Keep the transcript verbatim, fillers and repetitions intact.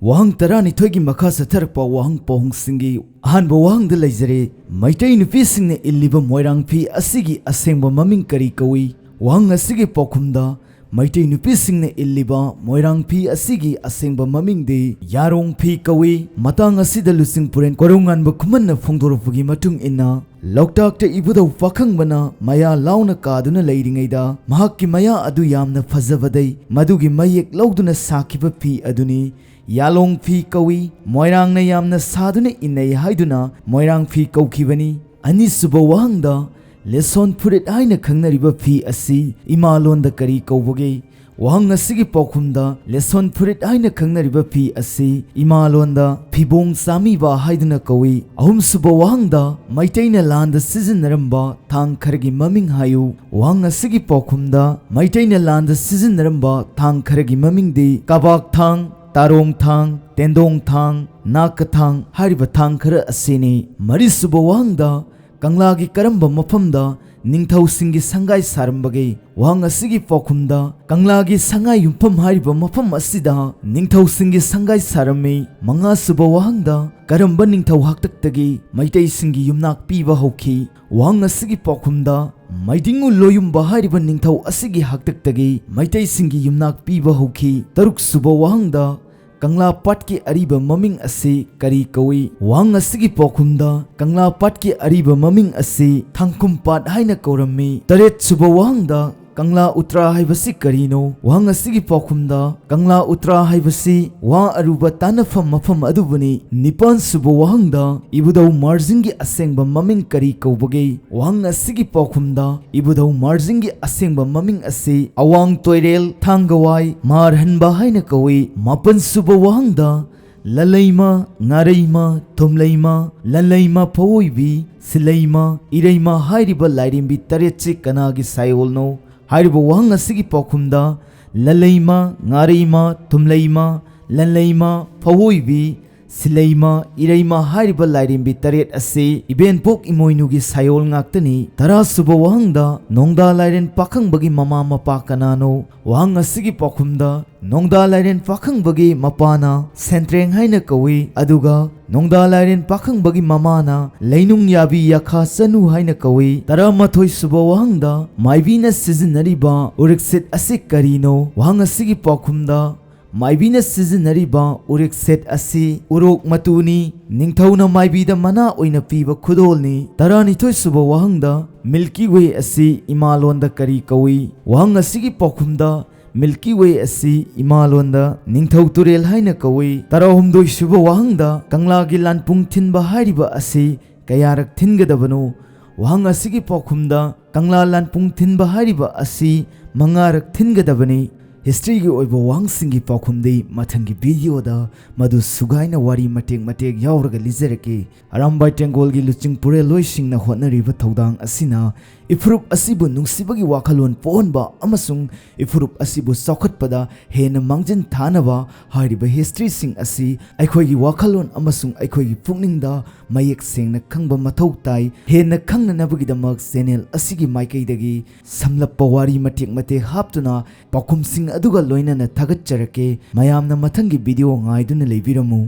ꯋꯥꯍꯪ ꯇꯔꯥꯅꯤꯊꯣꯏꯒꯤ ꯃꯈꯥ ꯆꯠꯊꯔꯛꯄ ꯋꯥꯍꯪ ꯄꯥꯎꯍꯪꯁꯤꯡꯒꯤ ꯑꯍꯥꯟꯕ ꯋꯥꯍꯪꯗ ꯂꯩꯖꯔꯦ꯫ ꯃꯩꯇꯩ ꯅꯨꯄꯤꯁꯤꯡꯅ ꯏꯜꯂꯤꯕ ꯃꯣꯏꯔꯥꯡ ꯐꯤ ꯑꯁꯤꯒꯤ ꯑꯁꯦꯡꯕ ꯃꯃꯤꯡ ꯀꯔꯤ ꯀꯧꯏ? ꯋꯥꯍꯪ ꯑꯁꯤꯒꯤ ꯄꯥꯎꯈꯨꯝꯗ, ꯃꯩꯇꯩ ꯅꯨꯄꯤꯁꯤꯡꯅ ꯏꯜꯂꯤꯕ ꯃꯣꯏꯔꯥꯡ ꯐꯤ ꯑꯁꯤꯒꯤ ꯑꯁꯦꯡꯕ ꯃꯃꯤꯡꯗꯤ ꯌꯥꯔꯣꯡ ꯐꯤ ꯀꯧꯏ꯫ ꯃꯇꯥꯡ ꯑꯁꯤꯗ ꯂꯨꯆꯤꯡꯄꯨꯔꯦꯟ ꯀꯣꯔꯧꯉꯥꯟꯕ ꯈꯨꯃꯟꯅ ꯐꯣꯡꯗꯣꯔꯛꯄꯒꯤ ꯃꯇꯨꯡ ꯏꯟꯅ, ꯂꯣꯛꯇꯥꯛꯇ ꯏꯕꯨꯙꯧ ꯄꯥꯈꯪꯕꯅ ꯃꯌꯥ ꯂꯥꯎꯅ ꯀꯥꯗꯨꯅ ꯂꯩꯔꯤꯉꯩꯗ ꯃꯍꯥꯛꯀꯤ ꯃꯌꯥ ꯑꯗꯨ ꯌꯥꯝꯅ ꯐꯖꯕꯗꯩ ꯃꯗꯨꯒꯤ ꯃꯌꯦꯛ ꯂꯧꯗꯨꯅ ꯁꯥꯈꯤꯕ ꯐꯤ ꯑꯗꯨꯅꯤ ꯌꯥꯂꯣꯡ ꯐꯤ ꯀꯧꯏ꯫ ꯃꯣꯏꯔꯥꯡꯅ ꯌꯥꯝꯅ ꯁꯥꯗꯨꯅ ꯏꯟꯅꯩ ꯍꯥꯏꯗꯨꯅ ꯃꯣꯏꯔꯥꯡ ꯐꯤ ꯀꯧꯈꯤꯕꯅꯤ꯫ ꯑꯅꯤꯁꯨꯕ ꯋꯥꯍꯪꯗ, ꯂꯦꯁꯣꯟ ꯐꯨꯔꯤꯠ ꯍꯥꯏꯅ ꯈꯪꯅꯔꯤꯕ ꯐꯤ ꯑꯁꯤ ꯏꯃꯥꯂꯣꯟꯗ ꯀꯔꯤ ꯀꯧꯕꯒꯦ? ꯋꯥꯍꯪ ꯑꯁꯤꯒꯤ ꯄꯥꯎꯈꯨꯝꯗ, ꯂꯦꯁꯣꯟ ꯐꯨꯔꯤꯠ ꯍꯥꯏꯅ ꯈꯪꯅꯔꯤꯕ ꯐꯤ ꯑꯁꯤ ꯏꯃꯥꯂꯣꯟꯗ ꯐꯤꯕꯣꯡ ꯆꯥꯃꯤꯕ ꯍꯥꯏꯗꯨꯅ ꯀꯧꯏ꯫ ꯑꯍꯨꯝꯁꯨꯕ ꯋꯥꯍꯪꯗ, ꯃꯩꯇꯩꯅ ꯂꯥꯟꯗ ꯁꯤꯖꯤꯟꯅꯔꯝꯕ ꯊꯥꯡ ꯈꯔꯒꯤ ꯃꯃꯤꯡ ꯍꯥꯏꯌꯨ꯫ ꯋꯥꯍꯪ ꯑꯁꯤꯒꯤ ꯄꯥꯎꯈꯨꯝꯗ, ꯃꯩꯇꯩꯅ ꯂꯥꯟꯗ ꯁꯤꯖꯤꯟꯅꯔꯝꯕ ꯊꯥꯡ ꯈꯔꯒꯤ ꯃꯃꯤꯡꯗꯤ ꯀꯥꯕꯥꯛ ꯊꯥꯡ, ꯇꯥꯔꯣꯡ ꯊꯥꯡ, ꯇꯦꯟꯗꯣꯡ ꯊꯥꯡ, ꯅꯥꯛꯀ ꯊꯥꯡ ꯍꯥꯏꯔꯤꯕ ꯊꯥꯡ ꯈꯔ ꯑꯁꯤꯅꯤ꯫ ꯃꯔꯤꯁꯨꯕ ꯋꯥꯍꯪꯗ, ꯀꯪꯂꯥꯒꯤ ꯀꯔꯝꯕ ꯃꯐꯝꯗ ꯅꯤꯡꯊꯧꯁꯤꯡꯒꯤ ꯁꯪꯒꯥꯏ ꯁꯥꯔꯝꯕꯒꯦ? ꯋꯥꯍꯪ ꯑꯁꯤꯒꯤ ꯄꯥꯎꯈꯨꯝꯗ, ꯀꯪꯂꯥꯒꯤ ꯁꯉꯥꯏ ꯌꯨꯝꯐꯝ ꯍꯥꯏꯔꯤꯕ ꯃꯐꯝ ꯑꯁꯤꯗ ꯅꯤꯡꯊꯧꯁꯤꯡꯒꯤ ꯁꯪꯒꯥꯏ ꯁꯥꯔꯝꯃꯤ꯫ ꯃꯉꯥꯁꯨꯕ ꯋꯥꯍꯪꯗ, ꯀꯔꯝꯕ ꯅꯤꯡꯊꯧ ꯍꯥꯛꯇꯛꯇꯒꯤ ꯃꯩꯇꯩꯁꯤꯡꯒꯤ ꯌꯨꯝꯅꯥꯛ ꯄꯤꯕ ꯍꯧꯈꯤ? ꯋꯥꯍꯪ ꯑꯁꯤꯒꯤ ꯄꯥꯎꯈꯨꯝꯗ, ꯃꯩꯗꯤꯡꯉꯨ ꯂꯣꯌꯨꯝꯕ ꯍꯥꯏꯔꯤꯕ ꯅꯤꯡꯊꯧ ꯑꯁꯤꯒꯤ ꯍꯥꯛꯇꯛꯇꯒꯤ ꯃꯩꯇꯩꯁꯤꯡꯒꯤ ꯌꯨꯝꯅꯥꯛ ꯄꯤꯕ ꯍꯧꯈꯤ꯫ ꯇꯔꯨꯛꯁꯨꯕ ꯋꯥꯍꯪꯗ, ꯀꯪꯂꯥ ꯄꯥꯠꯀꯤ ꯑꯔꯤꯕ ꯃꯃꯤꯡ ꯑꯁꯤ ꯀꯔꯤ ꯀꯧꯏ? ꯋꯥꯍꯪ ꯑꯁꯤꯒꯤ ꯄꯥꯎꯈꯨꯝꯗ, ꯀꯪꯂꯥ ꯄꯥꯠꯀꯤ ꯑꯔꯤꯕ ꯃꯃꯤꯡ ꯑꯁꯤ ꯊꯥꯡꯈꯨꯝ ꯄꯥꯠ ꯍꯥꯏꯅ ꯀꯧꯔꯝꯃꯤ꯫ ꯇꯔꯦꯠꯁꯨꯕ ꯋꯥꯍꯪꯗ, ꯀꯪꯂꯥ ꯎꯇ꯭ꯔꯥ ꯍꯥꯏꯕꯁꯤ ꯀꯔꯤꯅꯣ? ꯋꯥꯍꯪ ꯑꯁꯤꯒꯤ ꯄꯥꯎꯈꯨꯝꯗ, ꯀꯪꯂꯥ ꯎꯇ꯭ꯔꯥ ꯍꯥꯏꯕꯁꯤ ꯋꯥ ꯑꯔꯨꯕ ꯇꯥꯟꯅꯐꯝ ꯃꯐꯝ ꯑꯗꯨꯕꯨꯅꯤ꯫ ꯅꯤꯄꯥꯟꯁꯨꯕ ꯋꯥꯍꯪꯗ, ꯏꯕꯨꯙꯧ ꯃꯥꯔꯖꯤꯡꯒꯤ ꯑꯁꯦꯡꯕ ꯃꯃꯤꯡ ꯀꯔꯤ ꯀꯧꯕꯒꯦ? ꯋꯥꯍꯪ ꯑꯁꯤꯒꯤ ꯄꯥꯎꯈꯨꯝꯗ, ꯏꯕꯨꯙꯧ ꯃꯥꯔꯖꯤꯡꯒꯤ ꯑꯁꯦꯡꯕ ꯃꯃꯤꯡ ꯑꯁꯤ ꯑꯋꯥꯡ ꯇꯣꯏꯔꯦꯜ, ꯊꯥꯡꯒꯋꯥꯏ, ꯃꯥꯔꯍꯟꯕ ꯍꯥꯏꯅ ꯀꯧꯏ꯫ ꯃꯥꯄꯟꯁꯨꯕ ꯋꯥꯍꯪꯗ, ꯂꯂꯩꯃ, ꯉꯥꯔꯩꯃ, ꯊꯨꯝꯂꯩꯃ, ꯂꯟꯂꯩꯃ, ꯐꯋꯣꯏꯕꯤ, ꯁꯤꯂꯩꯃ, ꯏꯔꯩꯃ ꯍꯥꯏꯔꯤꯕ ꯂꯥꯏꯔꯦꯝꯕꯤ ꯇꯔꯦꯠꯁꯤ ꯀꯅꯥꯒꯤ ꯁꯥꯏꯑꯣꯜꯅꯣ? ꯍꯥꯏꯔꯤꯕ ꯋꯥꯍꯪ ꯑꯁꯤꯒꯤ ꯄꯥꯎꯈꯨꯝꯗ, ꯂꯂꯩꯃ, ꯉꯥꯔꯩꯃ, ꯊꯨꯝꯂꯩꯃ, ꯂꯟꯂꯩꯃ, ꯐꯋꯣꯏꯕꯤ, ꯁꯤꯂꯩꯃ, ꯏꯔꯩꯃ ꯍꯥꯏꯔꯤꯕ ꯂꯥꯏꯔꯦꯝꯕꯤ ꯇꯔꯦꯠ ꯑꯁꯤ ꯏꯕꯦꯟꯄꯣꯛ ꯏꯃꯣꯏꯅꯨꯒꯤ ꯁꯥꯏꯑꯣꯜ ꯉꯥꯛꯇꯅꯤ꯫ ꯇꯔꯥꯁꯨꯕ ꯋꯥꯍꯪꯗ ꯅꯣꯡꯗꯥ ꯂꯥꯏꯔꯦꯟ ꯄꯥꯈꯪꯕꯒꯤ ꯃꯃꯥ ꯃꯄꯥ ꯀꯅꯥꯅꯣ? ꯋꯥꯍꯪ ꯑꯁꯤꯒꯤ ꯄꯥꯎꯈꯨꯝꯗ ꯅꯣꯡꯗꯥ ꯂꯥꯏꯔꯦꯟ ꯄꯥꯈꯪꯕꯒꯤ ꯃꯄꯥꯅ ꯁꯦꯟꯇ꯭ꯔꯦꯡ ꯍꯥꯏꯅ ꯀꯧꯏ, ꯑꯗꯨꯒ ꯅꯣꯡꯗꯥ ꯂꯥꯏꯔꯦꯟ ꯄꯥꯈꯪꯕꯒꯤ ꯃꯃꯥꯅ ꯂꯩꯅꯨꯡ ꯌꯥꯕꯤ ꯌꯥꯈꯥ ꯆꯅꯨ ꯍꯥꯏꯅ ꯀꯧꯏ꯫ ꯇꯔꯥꯃꯥꯊꯣꯏ ꯁꯨꯕ ꯋꯥꯍꯪꯗ ꯃꯥꯏꯕꯤꯅ ꯁꯤꯖꯤꯟꯅꯔꯤꯕ ꯎꯔꯤꯛꯁꯤꯠ ꯑꯁꯤ ꯀꯔꯤꯅꯣ? ꯋꯥꯍꯪ ꯑꯁꯤꯒꯤ ꯄꯥꯎꯈꯨꯝꯗ ꯃꯥꯏꯕꯤꯅ ꯁꯤꯖꯤꯟꯅꯔꯤꯕ ꯎꯔꯤꯛꯁꯦꯠ ꯑꯁꯤ ꯎꯔꯣꯛ ꯃꯇꯨꯅꯤ꯫ ꯅꯤꯡꯊꯧꯅ ꯃꯥꯏꯕꯤꯗ ꯃꯅꯥ ꯑꯣꯏꯅ ꯄꯤꯕ ꯈꯨꯗꯣꯜꯅꯤ꯫ ꯇꯔꯥꯅꯤꯊꯣꯏ ꯁꯨꯕ ꯋꯥꯍꯪꯗ ꯃꯤꯜꯀꯤ ꯋꯦ ꯑꯁꯤ ꯏꯃꯥꯂꯣꯟꯗ ꯀꯔꯤ ꯀꯧꯏ? ꯋꯥꯍꯪ ꯑꯁꯤꯒꯤ ꯄꯥꯎꯈꯨꯝꯗ ꯃꯤꯜꯀꯤ ꯋꯦ ꯑꯁꯤ ꯏꯃꯥꯂꯣꯟꯗ ꯅꯤꯡꯊꯧ ꯇꯨꯔꯦꯜ ꯍꯥꯏꯅ ꯀꯧꯏ꯫ ꯇꯔꯥꯍꯨꯝꯗꯣꯏ ꯁꯨꯕ ꯋꯥꯍꯪꯗ ꯀꯪꯂꯥꯒꯤ ꯂꯥꯟꯄꯨꯡ ꯊꯤꯟꯕ ꯍꯥꯏꯔꯤꯕ ꯑꯁꯤ ꯀꯌꯥꯔꯛ ꯊꯤꯟꯒꯗꯕꯅꯣ? ꯋꯥꯍꯪ ꯑꯁꯤꯒꯤ ꯄꯥꯎꯈꯨꯝꯗ ꯀꯪꯂꯥ ꯂꯥꯟꯄꯨꯡ ꯊꯤꯟꯕ ꯍꯥꯏꯔꯤꯕ ꯑꯁꯤ ꯃꯉꯥꯔꯛ ꯊꯤꯟꯒꯗꯕꯅꯤ꯫ ꯍꯤꯁꯇ꯭ꯔꯤꯒꯤ ꯑꯣꯏꯕ ꯋꯥꯍꯪꯁꯤꯡꯒꯤ ꯄꯥꯎꯈꯨꯝꯗꯤ ꯃꯊꯪꯒꯤ ꯚꯤꯗꯤꯑꯣꯗ ꯃꯗꯨ ꯁꯨꯒꯥꯏꯅ ꯋꯥꯔꯤ ꯃꯇꯦꯛ ꯃꯇꯦꯛ ꯌꯥꯎꯔꯒ ꯂꯤꯖꯔꯛꯀꯦ꯫ ꯑꯔꯥꯝꯕꯥꯏ ꯇꯦꯡꯒꯣꯜꯒꯤ ꯂꯨꯆꯤꯡ ꯄꯨꯔꯦꯜꯂꯣꯏꯁꯤꯡꯅ ꯍꯣꯠꯅꯔꯤꯕ ꯊꯧꯗꯥꯡ ꯑꯁꯤꯅ ꯏꯐꯨꯔꯨꯞ ꯑꯁꯤꯕꯨ ꯅꯨꯡꯁꯤꯕꯒꯤ ꯋꯥꯈꯜꯂꯣꯟ ꯄꯣꯛꯍꯟꯕ ꯑꯃꯁꯨꯡ ꯏꯐꯨꯔꯨꯞ ꯑꯁꯤꯕꯨ ꯆꯥꯎꯈꯠꯄꯗ ꯍꯦꯟꯅ ꯃꯥꯡꯖꯤꯟ ꯊꯥꯅꯕ ꯍꯥꯏꯔꯤꯕ ꯍꯤꯁꯇ꯭ꯔꯤꯁꯤꯡ ꯑꯁꯤ ꯑꯩꯈꯣꯏꯒꯤ ꯋꯥꯈꯜꯂꯣꯟ ꯑꯃꯁꯨꯡ ꯑꯩꯈꯣꯏꯒꯤ ꯄꯨꯛꯅꯤꯡꯗ ꯃꯌꯦꯛ ꯁꯦꯡꯅ ꯈꯪꯕ ꯃꯊꯧ ꯇꯥꯏ꯫ ꯍꯦꯟꯅ ꯈꯪꯅꯅꯕꯒꯤꯗꯃꯛ ꯆꯦꯅꯦꯜ ꯑꯁꯤꯒꯤ ꯃꯥꯏꯀꯩꯗꯒꯤ ꯁꯝꯂꯞꯄ ꯋꯥꯔꯤ ꯃꯇꯦꯛ ꯃꯇꯦꯛ ꯍꯥꯞꯇꯨꯅ ꯄꯥꯎꯈꯨꯝꯁꯤꯡ ꯑꯗꯨꯒ ꯂꯣꯏꯅꯅ ꯊꯥꯒꯠꯆꯔꯛꯀꯦ꯫ ꯃꯌꯥꯝꯅ ꯃꯊꯪꯒꯤ ꯚꯤꯗꯤꯑꯣ ꯉꯥꯏꯗꯨꯅ ꯂꯩꯕꯤꯔꯝꯃꯨ꯫